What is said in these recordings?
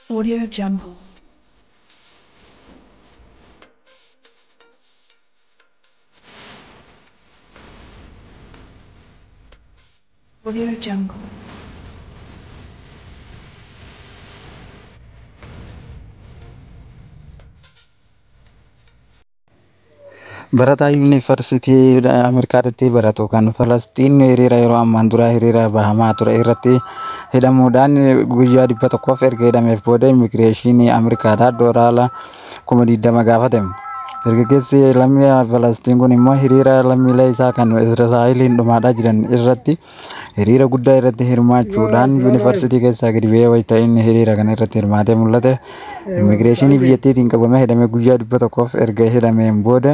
Audio Jungle. Audio Jungle. Barataa yuunivarsiitii Ameerikaatti baratu kan Falastiin hiriira yeroo ammaan dura hiriira bahamaa ture irratti hidhamuudhaan guyyaa 100f erga hidhameef booda immigireeshinii Ameerikaadhaa doolaara 20,000 gaafate. Dargaggeessi lammii Falastiin kun immoo hiriira lammiilee isaa kan Israa'eliin dhumaadhaa jiran irratti hiriira guddaa irratti hirmaachuudhaan yuunivarsiitii keessaa gadi ba'ee wayita inni hiriira kana irratti hirmaatee mul'ate. Immigireeshinii biyyattiitiin qabamee hidhamee guyyaa 100f erga hidhameen booda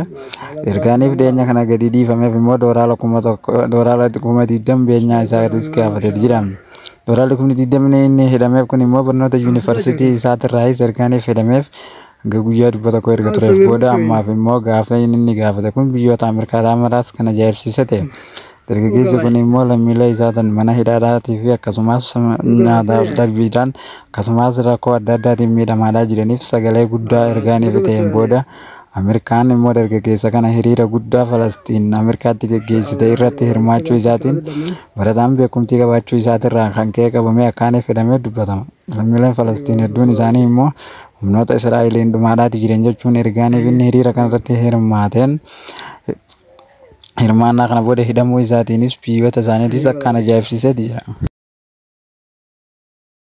ergaaniif dhiyeenya kana gadi dhiifameef immoo doolaara 1,000 doolaara 20,000 beenyaa isaatis gaafatee jira. Doolaarri 20,000 inni hidhameef kun immoo barnoota yuunivarsiitii isaatirraayis ergaaniif hidhameef hanga guyyaa 100 erga tureef booda ammaaf immoo gaafa inni gaafate kun biyyoota Ameerikaadhaa maraas kan ajaa'ibsiise ta'e. Dargaggeessi kun immoo lammiilee isaatiin mana hidhaadhaatii fi akkasumas nyaataaf dhabbiidhaan akkasumas rakkoo adda addaatiin miidhamaadhaa jiraniif sagalee guddaa ergaaniif ta'een booda Ameerikaan immoo dargaggeessa kana hiriira guddaa Falastiin Ameerikaatti geggeessite irratti hirmaachuu isaatiin barataan beekumtii qabaachuu isaatirraa kan ka'e qabamee akkaaniif hidhamee dubbatama. Lammiileen Falastiin hedduun isaanii immoo humnoota Israa'eliin dhumaadhaati jiran jechuun ergaaniif inni hiriira kanarratti hirmaateen hirmaannaa kana booda hidhamuu isaatiinis biyyoota isaaniitis akkaan ajaa'ibsiiseeti jira.